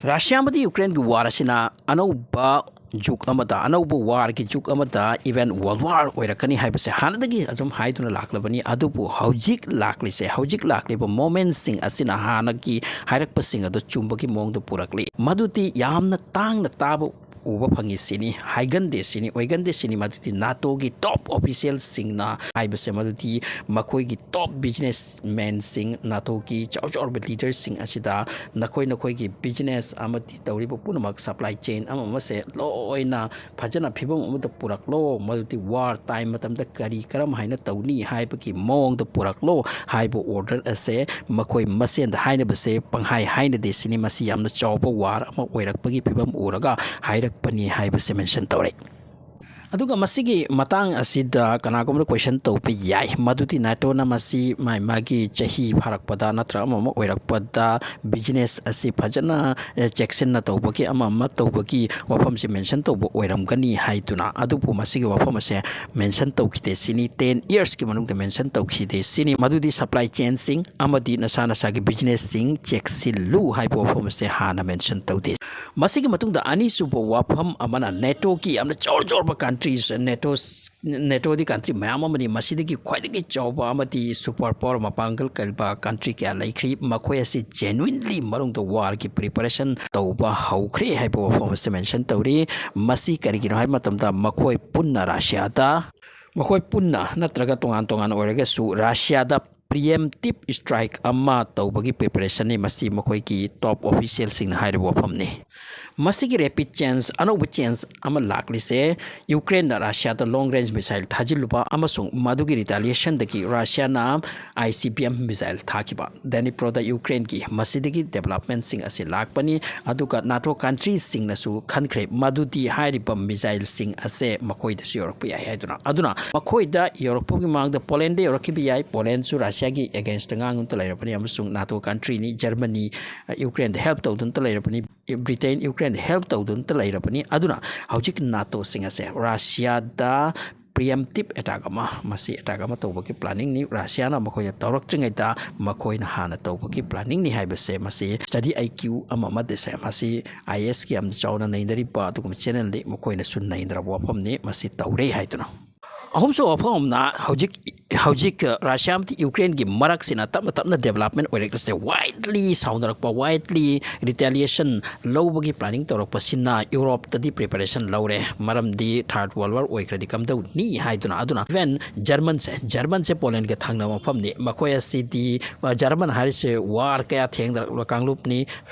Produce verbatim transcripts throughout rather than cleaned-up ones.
Russia ꯑꯃꯗꯤ ꯌꯨꯀ꯭ꯔꯦꯟꯒꯤ war ꯑꯁꯤꯅ ꯑꯅꯧꯕ ꯖꯨꯛ ꯑꯃꯗ, ꯑꯅꯧꯕ ꯋꯥꯔꯒꯤ ꯖꯨꯛ ꯑꯃꯗ, even world war ꯑꯣꯏꯔꯛꯀꯅꯤ ꯍꯥꯏꯕꯁꯦ ꯍꯥꯟꯅꯗꯒꯤ ꯑꯗꯨꯝ ꯍꯥꯏꯗꯨꯅ ꯂꯥꯛꯂꯕꯅꯤ꯫ ꯑꯗꯨꯕꯨ ꯍꯧꯖꯤꯛ ꯂꯥꯛꯂꯤꯁꯦ, ꯍꯧꯖꯤꯛ ꯂꯥꯛꯂꯤꯕ ꯃꯣꯃꯦꯟꯁꯤꯡ ꯑꯁꯤꯅ ꯍꯥꯟꯅꯒꯤ ꯍꯥꯏꯔꯛꯄꯁꯤꯡ ꯑꯗꯨ ꯆꯨꯝꯕꯒꯤ ꯃꯑꯣꯡꯗ ꯄꯨꯔꯛꯂꯤ꯫ ꯃꯗꯨꯗꯤ ꯌꯥꯝꯅ ꯇꯥꯡꯅ ꯇꯥꯕ ꯎꯕ ꯐꯪꯉꯤ ꯁꯤꯅꯤ, ꯍꯥꯏꯒꯟꯗꯦ ꯁꯤꯅꯤ, ꯑꯣꯏꯒꯟꯗꯦ ꯁꯤꯅꯤ꯫ ꯃꯗꯨꯗꯤ ꯅꯥꯇꯣꯒꯤ ꯇꯣꯞ ꯑꯣꯐꯤꯁꯤꯌꯦꯜꯁꯤꯡꯅ ꯍꯥꯏꯕꯁꯦ, ꯃꯗꯨꯗꯤ ꯃꯈꯣꯏꯒꯤ ꯇꯣꯞ ꯕꯤꯖꯤꯅꯦꯁꯃꯦꯟꯁꯤꯡ, ꯅꯥꯇꯣꯒꯤ ꯆꯥꯎ ꯆꯥꯎꯔꯕ ꯂꯤꯗꯔꯁꯤꯡ ꯑꯁꯤꯗ ꯅꯈꯣꯏ ꯅꯈꯣꯏꯒꯤ ꯕꯤꯖꯤꯅꯦꯁ ꯑꯃꯗꯤ ꯇꯧꯔꯤꯕ ꯄꯨꯝꯅꯃꯛ, ꯁꯄ꯭ꯂꯥꯏ ꯆꯦꯟ ꯑꯃ ꯑꯃꯁꯦ ꯂꯣꯏꯅ ꯐꯖꯅ ꯐꯤꯕꯝ ꯑꯃꯗ ꯄꯨꯔꯛꯂꯣ, ꯃꯗꯨꯗꯤ ꯋꯥꯔ ꯇꯥꯏꯝ ꯃꯇꯝꯗ ꯀꯔꯤ ꯀꯔꯝ ꯍꯥꯏꯅ ꯇꯧꯅꯤ ꯍꯥꯏꯕꯒꯤ ꯃꯑꯣꯡꯗ ꯄꯨꯔꯛꯂꯣ ꯍꯥꯏꯕ ꯑꯣꯔꯗꯔ ꯑꯁꯦ ꯃꯈꯣꯏ ꯃꯁꯦꯟꯗ ꯍꯥꯏꯅꯕꯁꯦ ꯄꯪꯍꯥꯏ ꯍꯥꯏꯅꯗꯦ ꯁꯤꯅꯤ꯫ ꯃꯁꯤ ꯌꯥꯝꯅ ꯆꯥꯎꯕ ꯋꯥꯔ ꯑꯃ ꯑꯣꯏꯔꯛꯄꯒꯤ ꯐꯤꯕꯝ ꯎꯔꯒ ꯍꯥꯏꯔꯛꯄꯅꯤ ꯍꯥꯏꯕꯁꯦ ꯃꯦꯟꯁꯟ ꯇꯧꯔꯦ꯫ ꯑꯗꯨꯒ ꯃꯁꯤꯒꯤ ꯃꯇꯥꯡ ꯑꯁꯤꯗ ꯀꯅꯥꯒꯨꯝꯕꯅ ꯀꯣꯏꯁꯟ ꯇꯧꯕ ꯌꯥꯏ, ꯃꯗꯨꯗꯤ ꯅꯥꯇꯣꯅ ꯃꯁꯤ ꯃꯥꯏ ꯃꯥꯒꯤ ꯆꯍꯤ ꯐꯥꯔꯛꯄꯗ ꯅꯠꯇ꯭ꯔꯒ ꯑꯃ ꯑꯃ ꯑꯣꯏꯔꯛꯄꯗ ꯕꯤꯖꯤꯅꯦꯁ ꯑꯁꯤ ꯐꯖꯅ, ꯑꯦ, ꯆꯦꯛꯁꯤꯟꯅ ꯇꯧꯕꯒꯤ, ꯑꯃ ꯑꯃ ꯇꯧꯕꯒꯤ ꯋꯥꯐꯝꯁꯦ ꯃꯦꯟꯁꯟ ꯇꯧꯕ ꯑꯣꯏꯔꯝꯒꯅꯤ ꯍꯥꯏꯗꯨꯅ, ꯑꯗꯨꯕꯨ ꯃꯁꯤꯒꯤ ꯋꯥꯐꯝ ꯑꯁꯦ ꯃꯦꯟꯁꯟ ꯇꯧꯈꯤꯗꯦ ꯁꯤꯅꯤ꯫ ꯇꯦꯟ ꯏꯌꯔꯁꯀꯤ ꯃꯅꯨꯡꯗ ꯃꯦꯟꯁꯟ ꯇꯧꯈꯤꯗꯦ ꯁꯤꯅꯤ꯫ ꯃꯗꯨꯗꯤ ꯁꯄ꯭ꯂꯥꯏ ꯆꯦꯟꯁꯤꯡ ꯑꯃꯗꯤ ꯅꯁꯥ ꯅꯁꯥꯒꯤ ꯕꯤꯖꯤꯅꯦꯁꯁꯤꯡ ꯆꯦꯛꯁꯤꯜꯂꯨ ꯍꯥꯏꯕ ꯋꯥꯐꯝ ꯑꯁꯦ ꯍꯥꯟꯅ ꯃꯦꯟꯁꯟ ꯇꯧꯗꯦ꯫ ꯃꯁꯤꯒꯤ ꯃꯇꯨꯡꯗ ꯑꯅꯤꯁꯨꯕ ꯋꯥꯐꯝ ꯑꯃꯅ ꯅꯦꯇꯣꯒꯤ ꯌꯥꯝꯅ ꯆꯥꯎꯔ ꯆꯥꯎꯔꯕ ꯀꯟꯇ꯭ꯔꯤꯁ, ꯅꯦꯇꯣ, ꯅꯦꯇꯣꯗꯤ ꯀꯟꯇ꯭ꯔꯤ ꯃꯌꯥꯝ ꯑꯃꯅꯤ꯫ ꯃꯁꯤꯗꯒꯤ ꯈ꯭ꯋꯥꯏꯗꯒꯤ ꯆꯥꯎꯕ ꯑꯃꯗꯤ ꯁꯨꯄꯔ ꯄꯥꯋꯔ ꯃꯄꯥꯡꯒꯜ ꯀꯟꯕ ꯀꯟꯇ꯭ꯔꯤ ꯀꯌꯥ ꯂꯩꯈ꯭ꯔꯤ꯫ ꯃꯈꯣꯏ ꯑꯁꯤ ꯖꯦꯅ꯭ꯋꯤꯟꯂꯤ ꯃꯅꯨꯡꯗ ꯋꯥꯔꯒꯤ ꯄ꯭ꯔꯤꯄꯦꯔꯦꯁꯟ ꯇꯧꯕ ꯍꯧꯈ꯭ꯔꯦ ꯍꯥꯏꯕ ꯋꯥꯐꯝ ꯑꯁꯤ ꯃꯦꯟꯁꯟ ꯇꯧꯔꯤ꯫ ꯃꯁꯤ ꯀꯔꯤꯒꯤꯅꯣ ꯍꯥꯏꯕ ꯃꯇꯝꯗ ꯃꯈꯣꯏ ꯄꯨꯟꯅ ꯔꯁꯤꯌꯥꯗ, ꯃꯈꯣꯏ ꯄꯨꯟꯅ ꯅꯠꯇ꯭ꯔꯒ ꯇꯣꯉꯥꯟ ꯇꯣꯉꯥꯟꯅ ꯑꯣꯏꯔꯒꯁꯨ ꯔꯁꯤꯌꯥꯗ ꯄ꯭ꯔꯤꯑꯦꯝꯇꯤꯞ ꯁ꯭ꯇ꯭ꯔꯥꯏꯛ ꯑꯃ ꯇꯧꯕꯒꯤ ꯄ꯭ꯔꯤꯄꯦꯔꯦꯁꯟꯅꯤ꯫ ꯃꯁꯤ ꯃꯈꯣꯏꯒꯤ ꯇꯣꯞ ꯑꯣꯐꯤꯁꯤꯌꯦꯜꯁꯤꯡꯅ ꯍꯥꯏꯔꯤꯕ ꯋꯥꯐꯝꯅꯤ꯫ ꯃꯁꯤꯒꯤ ꯔꯦꯄꯤꯗ ꯆꯦꯟꯖ, ꯑꯅꯧꯕ ꯆꯦꯟꯖ ꯑꯃ ꯂꯥꯛꯂꯤꯁꯦ, ꯌꯨꯀ꯭ꯔꯦꯟꯅ ꯔꯁꯤꯌꯥꯗ ꯂꯣꯡ ꯔꯦꯟꯖ ꯃꯤꯁꯥꯏꯜ ꯊꯥꯖꯤꯜꯂꯨꯕ ꯑꯃꯁꯨꯡ ꯃꯗꯨꯒꯤ ꯔꯤꯇꯥꯂꯤꯌꯦꯁꯟꯗꯒꯤ ꯔꯁꯤꯌꯥꯅ I C B M missile ꯊꯥꯈꯤꯕ꯫ ꯗꯦꯅꯤꯄ꯭ꯔꯣꯗ ꯌꯨꯀ꯭ꯔꯦꯟꯒꯤ ꯃꯁꯤꯗꯒꯤ ꯗꯦꯕꯂꯞꯃꯦꯟꯁꯤꯡ ꯑꯁꯤ ꯂꯥꯛꯄꯅꯤ꯫ ꯑꯗꯨꯒ ꯅꯥꯇꯣ ꯀꯟꯇ꯭ꯔꯤꯁꯤꯡꯅꯁꯨ ꯈꯟꯈ꯭ꯔꯦ ꯃꯗꯨꯗꯤ ꯍꯥꯏꯔꯤꯕ ꯃꯤꯁꯥꯏꯜꯁꯤꯡ ꯑꯁꯦ ꯃꯈꯣꯏꯗꯁꯨ ꯌꯧꯔꯛꯄ ꯌꯥꯏ ꯍꯥꯏꯗꯨꯅ꯫ ꯑꯗꯨꯅ ꯃꯈꯣꯏꯗ ꯌꯧꯔꯛꯄꯒꯤ ꯃꯃꯥꯡꯗ ꯄꯣꯂꯦꯟꯗ ꯌꯧꯔꯛꯈꯤꯕ ꯌꯥꯏ꯫ ꯄꯣꯂꯦꯟꯁꯨ ꯔꯁꯤꯌꯥꯒꯤ ꯑꯦꯒꯦꯟꯁꯇ ꯉꯥꯡꯗꯨꯅꯇ ꯂꯩꯔꯕꯅꯤ ꯑꯃꯁꯨꯡ ꯅꯥꯇꯣ ꯀꯟꯇ꯭ꯔꯤꯅꯤ꯫ ꯖꯔꯃꯅꯤ, ꯑ, ꯌꯨꯀ꯭ꯔꯦꯟꯗ ꯍꯦꯜꯞ ꯇꯧꯗꯨꯅꯇ ꯂꯩꯔꯕꯅꯤ꯫ ꯕ꯭ꯔꯤꯇꯦꯟ ꯌꯨꯀ꯭ꯔꯦꯟꯗ ꯍꯦꯜꯞ ꯇꯧꯗꯨꯅꯇ ꯂꯩꯔꯕꯅꯤ꯫ ꯑꯗꯨꯅ ꯍꯧꯖꯤꯛ ꯅꯥꯇꯣꯁꯤꯡ ꯑꯁꯦ ꯔꯁꯤꯌꯥꯗ preemptive attack ꯑꯃ, ꯃꯁꯤ attack ꯑꯃ ꯇꯧꯕꯒꯤ planningꯅꯤ꯫ ꯔꯁꯤꯌꯥꯅ ꯃꯈꯣꯏꯗ ꯇꯧꯔꯛꯇ꯭ꯔꯤꯉꯩꯗ ꯃꯈꯣꯏꯅ ꯍꯥꯟꯅ ꯇꯧꯕꯒꯤ planningꯅꯤ ꯍꯥꯏꯕꯁꯦ ꯃꯁꯤ study IQ ꯑꯃ ꯑꯃꯗꯁꯦ, ꯃꯁꯤ IASꯀꯤ ꯌꯥꯝꯅ ꯆꯥꯎꯅ ꯅꯩꯅꯔꯤꯕ ꯑꯗꯨꯒꯨꯝꯕ channelꯅꯤ, ꯃꯈꯣꯏꯅꯁꯨ ꯅꯩꯅꯔꯕ ꯋꯥꯐꯝꯅꯤ ꯃꯁꯤ ꯇꯧꯔꯦ ꯍꯥꯏꯗꯨꯅ꯫ ꯑꯍꯨꯝꯁꯨꯕ ꯋꯥꯐꯝ ꯑꯃꯅ ꯍꯧꯖꯤꯛ ꯍꯧꯖꯤꯛ ꯔꯁꯤꯌꯥ ꯑꯃꯗꯤ ꯌꯨꯀ꯭ꯔꯦꯟꯒꯤ ꯃꯔꯛꯁꯤꯅ ꯇꯞꯅ ꯇꯞꯅ development ꯑꯣꯏꯔꯛꯂꯤꯁꯦ, widely ꯁꯥꯎꯅꯔꯛꯄ, widely retaliation ꯂꯧꯕꯒꯤ planning ꯇꯧꯔꯛꯄꯁꯤꯅ ꯌꯨꯔꯣꯞꯇꯗꯤ preparation ꯂꯧꯔꯦ꯫ ꯃꯔꯝꯗꯤ third world war ꯑꯣꯏꯈ꯭ꯔꯗꯤ ꯀꯝꯗꯧꯅꯤ ꯍꯥꯏꯗꯨꯅ꯫ ꯑꯗꯨꯅ even Germanꯁꯦ, Germanꯁꯦ Polandꯒ ꯊꯪꯅꯕ ꯃꯐꯝꯅꯤ꯫ ꯃꯈꯣꯏ ꯑꯁꯤꯗꯤ, ꯑ, German ꯍꯥꯏꯔꯤꯁꯦ war ꯀꯌꯥ ꯊꯦꯡꯅꯔꯛꯂꯕ ꯀꯥꯡꯂꯨꯞꯅꯤ꯫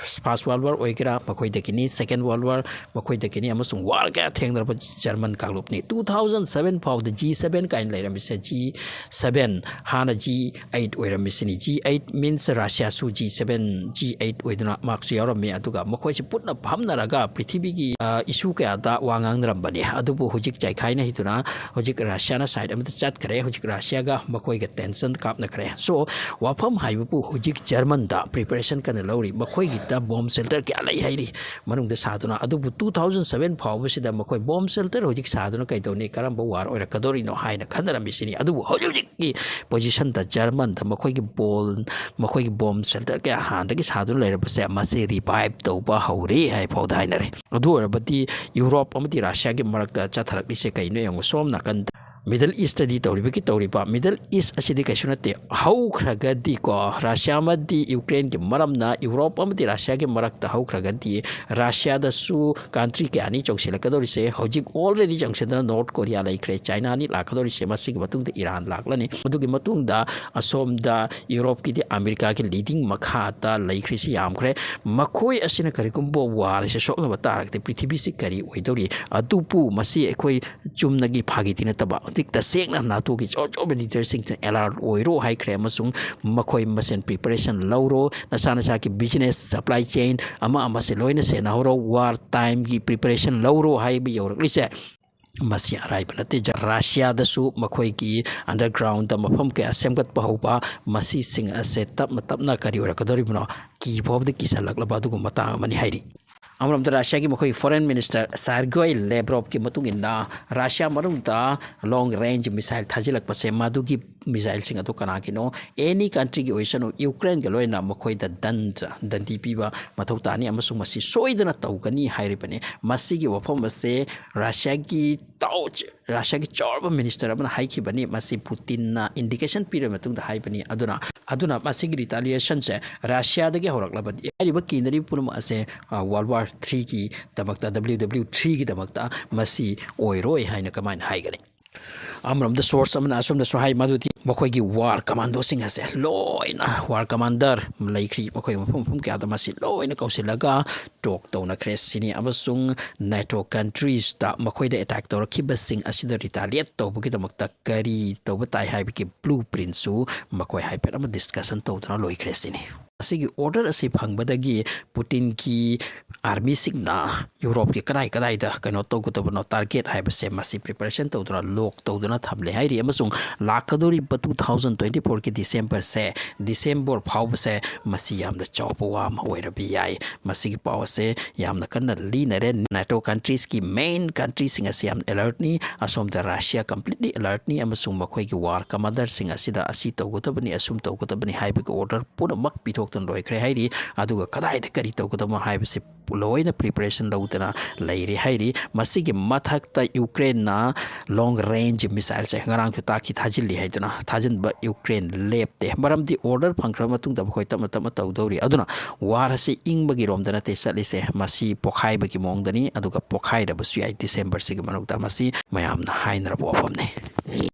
First world war ꯑꯣꯏꯒꯦꯔꯥ ꯃꯈꯣꯏꯗꯒꯤꯅꯤ, second world war ꯃꯈꯣꯏꯗꯒꯤꯅꯤ, ꯑꯃꯁꯨꯡ war ꯀꯌꯥ ꯊꯦꯡꯅꯔꯕ German ꯀꯥꯡꯂꯨꯞꯅꯤ꯫ Two thousand seven ꯐꯥꯎꯗ G seven ꯀꯥꯏꯅ ꯂꯩꯔꯝꯃꯤꯁꯦ, G seven, ꯍꯥꯟꯅ G eight ꯑꯣꯏꯔꯝꯃꯤꯁꯤꯅꯤ꯫ G eight means ꯔꯁꯤꯌꯥꯁꯨ G seven, G eight ꯑꯣꯏꯗꯨꯅ ꯃꯍꯥꯛꯁꯨ ꯌꯥꯎꯔꯝꯃꯤ꯫ ꯑꯗꯨꯒ ꯃꯈꯣꯏꯁꯤ ꯄꯨꯟꯅ ꯐꯝꯅꯔꯒ ꯄ꯭ꯔꯤꯊꯤꯕꯤꯒꯤ, ꯑ, issue ꯀꯌꯥꯗ ꯋꯥ ꯉꯥꯡꯅꯔꯝꯕꯅꯤ꯫ ꯑꯗꯨꯕꯨ ꯍꯧꯖꯤꯛ ꯆꯥꯏꯈꯥꯏꯅ ꯍꯩꯗꯨꯅ ꯍꯧꯖꯤꯛ ꯔꯁꯤꯌꯥꯅ side ꯑꯃꯗ ꯆꯠꯈ꯭ꯔꯦ꯫ ꯍꯧꯖꯤꯛ ꯔꯁꯤꯌꯥꯒ ꯃꯈꯣꯏꯒ tension ꯀꯥꯞꯅꯈ꯭ꯔꯦ꯫ So ꯋꯥꯐꯝ ꯍꯥꯏꯕꯕꯨ ꯍꯧꯖꯤꯛ Germanꯗ preparation ꯀꯟꯅ ꯂꯧꯔꯤ꯫ ꯃꯈꯣꯏꯒꯤꯗ bomb shelter ꯀꯌꯥ ꯂꯩ ꯍꯥꯏꯔꯤ꯫ ꯃꯅꯨꯡꯗ ꯁꯥꯗꯨꯅ꯫ ꯑꯗꯨꯕꯨ two thousand seven ꯐꯥꯎꯕꯁꯤꯗ ꯃꯈꯣꯏ bomb shelter ꯍꯧꯖꯤꯛ ꯁꯥꯗꯨꯅ ꯀꯩꯗꯧꯅꯤ, ꯀꯔꯝꯕ war ꯑꯣꯏꯔꯛꯀꯗꯧꯔꯤꯅꯣ ꯍꯥꯏꯅ ꯈꯟꯅꯔꯝꯃꯤꯁꯤꯅꯤ꯫ ꯑꯗꯨꯕꯨ ꯍꯧꯖꯤꯛ ꯍꯧꯖꯤꯛꯀꯤ positionꯗ Germanꯗ ꯃꯈꯣꯏꯒꯤ ball, ꯃꯈꯣꯏꯒꯤ bomb shelter ꯀꯌꯥ ꯍꯥꯟꯅꯗꯒꯤ ꯁꯥꯗꯨꯅ ꯂꯩꯔꯕꯁꯦ, ꯃꯁꯤ revive ꯇꯧꯕ ꯍꯧꯔꯦ ꯍꯥꯏ ꯐꯥꯎꯗ ꯍꯥꯏꯅꯔꯦ꯫ ꯑꯗꯨ ꯑꯣꯏꯔꯕꯗꯤ ꯌꯨꯔꯣꯞ ꯑꯃꯗꯤ ꯔꯁꯤꯌꯥꯒꯤ ꯃꯔꯛꯇ ꯆꯠꯊꯔꯛꯂꯤꯁꯦ ꯀꯩꯅꯣ ꯌꯦꯡꯉꯨ꯫ ꯁꯣꯝ ꯅꯥꯀꯟꯗ Middle Eastꯇꯗꯤ ꯇꯧꯔꯤꯕꯒꯤ ꯇꯧꯔꯤꯕ, Middle East ꯑꯁꯤꯗꯤ ꯀꯩꯁꯨ ꯅꯠꯇꯦ꯫ ꯍꯧꯈ꯭ꯔꯒꯗꯤꯀꯣ, ꯔꯁꯤꯌꯥ ꯑꯃꯗꯤ ꯌꯨꯀ꯭ꯔꯦꯟꯒꯤ ꯃꯔꯝꯅ ꯌꯨꯔꯣꯞ ꯑꯃꯗꯤ ꯔꯁꯤꯌꯥꯒꯤ ꯃꯔꯛꯇ ꯍꯧꯈ꯭ꯔꯒꯗꯤ, ꯔꯁꯤꯌꯥꯗꯁꯨ country ꯀꯌꯥꯅꯤ ꯆꯪꯁꯤꯜꯂꯛꯀꯗꯧꯔꯤꯁꯦ? ꯍꯧꯖꯤꯛ already ꯆꯪꯁꯤꯟꯗꯅ North Korea ꯂꯩꯈ꯭ꯔꯦ, Chinaꯅꯤ ꯂꯥꯛꯀꯗꯧꯔꯤꯁꯦ, ꯃꯁꯤꯒꯤ ꯃꯇꯨꯡꯗ Iran ꯂꯥꯛꯂꯅꯤ꯫ ꯑꯗꯨꯒꯤ ꯃꯇꯨꯡꯗ ꯑꯁꯣꯝꯗ ꯌꯨꯔꯣꯞꯀꯤꯗꯤ ꯑꯃꯦꯔꯤꯀꯥꯒꯤ leading ꯃꯈꯥꯗ ꯂꯩꯈ꯭ꯔꯤꯁꯤ ꯌꯥꯝꯈ꯭ꯔꯦ꯫ ꯃꯈꯣꯏ ꯑꯁꯤꯅ ꯀꯔꯤꯒꯨꯝꯕ warꯁꯦ ꯁꯣꯛꯅꯕ ꯇꯥꯔꯒꯗꯤ ꯄ꯭ꯔꯤꯊꯤꯕꯤꯁꯤ ꯀꯔꯤ ꯑꯣꯏꯗꯧꯔꯤ? ꯑꯗꯨꯕꯨ ꯃꯁꯤ ꯑꯩꯈꯣꯏ ꯆꯨꯝꯅꯒꯤ ꯐꯥꯒꯤꯗꯤ ꯅꯠꯇꯕ, ꯍꯧꯖꯤꯛ ꯇꯁꯦꯡꯅ NATOꯒꯤ ꯑꯆꯧ ꯑꯆꯧꯕ leaderꯁꯤꯡꯁꯤꯅ alert ꯑꯣꯏꯔꯣ ꯍꯥꯏꯈ꯭ꯔꯦ, ꯑꯃꯁꯨꯡ ꯃꯈꯣꯏ ꯃꯁꯦꯟ preparation ꯂꯧꯔꯣ, ꯅꯁꯥ ꯅꯁꯥꯒꯤ business, supply chain ꯑꯃ ꯑꯃꯁꯦ ꯂꯣꯏꯅ ꯁꯦꯟꯅꯍꯧꯔꯣ, war timeꯒꯤ preparation ꯂꯧꯔꯣ ꯍꯥꯏꯕ ꯌꯧꯔꯛꯂꯤꯁꯦ꯫ ꯃꯁꯤ ꯑꯔꯥꯏꯕ ꯅꯠꯇꯦ꯫ ꯖ-, ꯔꯁꯤꯌꯥꯗꯁꯨ ꯃꯈꯣꯏꯒꯤ undergroundꯗ ꯃꯐꯝ ꯀꯌꯥ ꯁꯦꯝꯒꯠꯄ ꯍꯧꯕ, ꯃꯁꯤꯁꯤꯡ ꯑꯁꯦ ꯇꯞꯅ ꯇꯞꯅ ꯀꯔꯤ ꯑꯣꯏꯔꯛꯀꯗꯧꯔꯤꯕꯅꯣ, ꯀꯤ ꯐꯥꯎꯕꯗ ꯀꯤꯁꯜꯂꯛꯂꯕ ꯑꯗꯨꯒꯨꯝꯕ ꯃꯇꯥꯡ ꯑꯃꯅꯤ ꯍꯥꯏꯔꯤ꯫ ꯑꯃꯔꯣꯝꯗ ꯔꯁꯤꯌꯥꯒꯤ ꯃꯈꯣꯏꯒꯤ foreign minister Sergei Lavrovꯀꯤ ꯃꯇꯨꯡ ꯏꯟꯅ, ꯔꯁꯤꯌꯥ ꯃꯅꯨꯡꯗ long range missile ꯊꯥꯖꯤꯜꯂꯛꯄꯁꯦ, ꯃꯗꯨꯒꯤ missileꯁꯤꯡ ꯑꯗꯨ ꯀꯅꯥꯒꯤꯅꯣ? Any countryꯒꯤ ꯑꯣꯏꯁꯅꯨ, ꯌꯨꯀ꯭ꯔꯦꯟꯒ ꯂꯣꯏꯅ ꯃꯈꯣꯏꯗ ꯗꯟ, ꯗꯟꯗꯤ ꯄꯤꯕ ꯃꯊꯧ ꯇꯥꯅꯤ ꯑꯃꯁꯨꯡ ꯃꯁꯤ ꯁꯣꯏꯗꯅ ꯇꯧꯒꯅꯤ ꯍꯥꯏꯔꯤꯕꯅꯤ꯫ ꯃꯁꯤꯒꯤ ꯋꯥꯐꯝ ꯑꯁꯦ ꯔꯁꯤꯌꯥꯒꯤ ꯇꯥꯎ-, ꯔꯁꯤꯌꯥꯒꯤ ꯆꯥꯎꯔꯕ minister ꯑꯃꯅ ꯍꯥꯏꯈꯤꯕꯅꯤ꯫ ꯃꯁꯤ ꯄꯨꯇꯤꯟꯅ indication ꯄꯤꯔꯕ ꯃꯇꯨꯡꯗ ꯍꯥꯏꯕꯅꯤ꯫ ꯑꯗꯨꯅ, ꯑꯗꯨꯅ ꯃꯁꯤꯒꯤ retaliationꯁꯦ ꯔꯁꯤꯌꯥꯗꯒꯤ ꯍꯧꯔꯛꯂꯕꯗꯤ, ꯍꯥꯏꯔꯤꯕ ꯀꯤꯅꯔꯤꯕ ꯄꯨꯝꯅꯃꯛ ꯑꯁꯦ, ꯑ, World War threeꯒꯤꯗꯃꯛꯇ, W W threeꯒꯤꯗꯃꯛꯇ ꯃꯁꯤ ꯑꯣꯏꯔꯣꯏ ꯍꯥꯏꯅ ꯀꯃꯥꯏꯅ ꯍꯥꯏꯒꯅꯤ? ꯑꯃꯔꯣꯝꯗ source ꯑꯃꯅ ꯑꯁꯨꯝꯅꯁꯨ ꯍꯥꯏ, ꯃꯗꯨꯗꯤ ꯃꯈꯣꯏꯒꯤ war commandoꯁꯤꯡ ꯑꯁꯦ ꯂꯣꯏꯅ, war commander ꯂꯩꯈ꯭ꯔꯤ, ꯃꯈꯣꯏ ꯃꯐꯝ ꯃꯐꯝ ꯀꯌꯥꯗ ꯃꯁꯤ ꯂꯣꯏꯅ ꯀꯧꯁꯤꯜꯂꯒ talk ꯇꯧꯅꯈ꯭ꯔꯦ ꯁꯤꯅꯤ, ꯑꯃꯁꯨꯡ NATO countriesꯇ ꯃꯈꯣꯏꯗ attack ꯇꯧꯔꯛꯈꯤꯕꯁꯤꯡ ꯑꯁꯤꯗ retaliate ꯇꯧꯕꯒꯤꯗꯃꯛꯇ ꯀꯔꯤ ꯇꯧꯕ ꯇꯥꯏ ꯍꯥꯏꯕꯒꯤ blueprintꯁꯨ ꯃꯈꯣꯏ ꯍꯥꯏꯐꯦꯠ ꯑꯃ discussion ꯇꯧꯗꯨꯅ ꯂꯣꯏꯈ꯭ꯔꯦ ꯁꯤꯅꯤ꯫ ꯑꯁꯤꯒꯤ order ꯑꯁꯤ ꯐꯪꯕꯗꯒꯤ ꯄꯨꯇꯤꯟꯒꯤ armyꯁꯤꯡꯅ ꯌꯨꯔꯣꯞꯀꯤ ꯀꯗꯥꯏ ꯀꯗꯥꯏꯗ ꯀꯩꯅꯣ ꯇꯧꯒꯗꯕꯅꯣ, target ꯍꯥꯏꯕꯁꯦ ꯃꯁꯤ preparation ꯇꯧꯗꯨꯅ, lock ꯇꯧꯗꯨꯅ ꯊꯝꯂꯦ ꯍꯥꯏꯔꯤ꯫ ꯑꯃꯁꯨꯡ ꯂꯥꯛꯀꯗꯧꯔꯤꯕ two thousand twenty fourꯒꯤ Decemberꯁꯦ, December ꯐꯥꯎꯕꯁꯦ, ꯃꯁꯤ ꯌꯥꯝꯅ ꯆꯥꯎꯕ ꯋꯥ ꯑꯃ ꯑꯣꯏꯔꯕ ꯌꯥꯏ꯫ ꯃꯁꯤꯒꯤ ꯄꯥꯎ ꯑꯁꯦ ꯌꯥꯝꯅ ꯀꯟꯅ ꯂꯤꯅꯔꯦ꯫ NATO countriesꯀꯤ main countryꯁꯤꯡ ꯑꯁꯤ ꯌꯥꯝ alertꯅꯤ꯫ ꯑꯁꯣꯝꯗ ꯔꯁꯤꯌꯥ completely alertꯅꯤ, ꯑꯃꯁꯨꯡ ꯃꯈꯣꯏꯒꯤ war commanderꯁꯤꯡ ꯑꯁꯤꯗ ꯑꯁꯤ ꯇꯧꯒꯗꯕꯅꯤ, ꯑꯁꯨꯝ ꯇꯧꯒꯗꯕꯅꯤ ꯍꯥꯏꯕꯒꯤ order ꯄꯨꯝꯅꯃꯛ ꯄꯤꯊꯣꯛꯇꯨꯅ ꯂꯣꯏꯈ꯭ꯔꯦ ꯍꯥꯏꯔꯤ꯫ ꯑꯗꯨꯒ ꯀꯗꯥꯏꯗ ꯀꯔꯤ ꯇꯧꯒꯗꯕꯅꯣ ꯍꯥꯏꯕꯁꯤ ꯂꯣꯏꯅ preparation ꯂꯧꯗꯨꯅ ꯂꯩꯔꯦ ꯍꯥꯏꯔꯤ꯫ ꯃꯁꯤꯒꯤ ꯃꯊꯛꯇ ꯌꯨꯀ꯭ꯔꯦꯟꯅ long range missileꯁꯦ ꯉꯔꯥꯡꯁꯨ ꯇꯥꯛꯈꯤ, ꯊꯥꯖꯤꯜꯂꯤ ꯍꯥꯏꯗꯨꯅ, ꯊꯥꯖꯤꯟꯕ ꯌꯨꯀ꯭ꯔꯦꯟ ꯂꯦꯞꯇꯦ꯫ ꯃꯔꯝꯗꯤ order ꯐꯪꯈ꯭ꯔꯕ ꯃꯇꯨꯡꯗ ꯃꯈꯣꯏ ꯇꯞꯅ ꯇꯞꯅ ꯇꯧꯗꯧꯔꯤ꯫ ꯑꯗꯨꯅ war ꯑꯁꯤ ꯏꯪꯕꯒꯤ ꯔꯣꯝꯗ ꯅꯠꯇꯦ ꯆꯠꯂꯤꯁꯦ, ꯃꯁꯤ ꯄꯣꯈꯥꯏꯕꯒꯤ ꯃꯑꯣꯡꯗꯅꯤ, ꯑꯗꯨꯒ ꯄꯣꯈꯥꯏꯔꯕꯁꯨ ꯌꯥꯏ Decemberꯁꯤꯒꯤ ꯃꯅꯨꯡꯗ꯫ ꯃꯁꯤ ꯃꯌꯥꯝꯅ ꯍꯥꯏꯅꯔꯕ ꯋꯥꯐꯝꯅꯤ꯫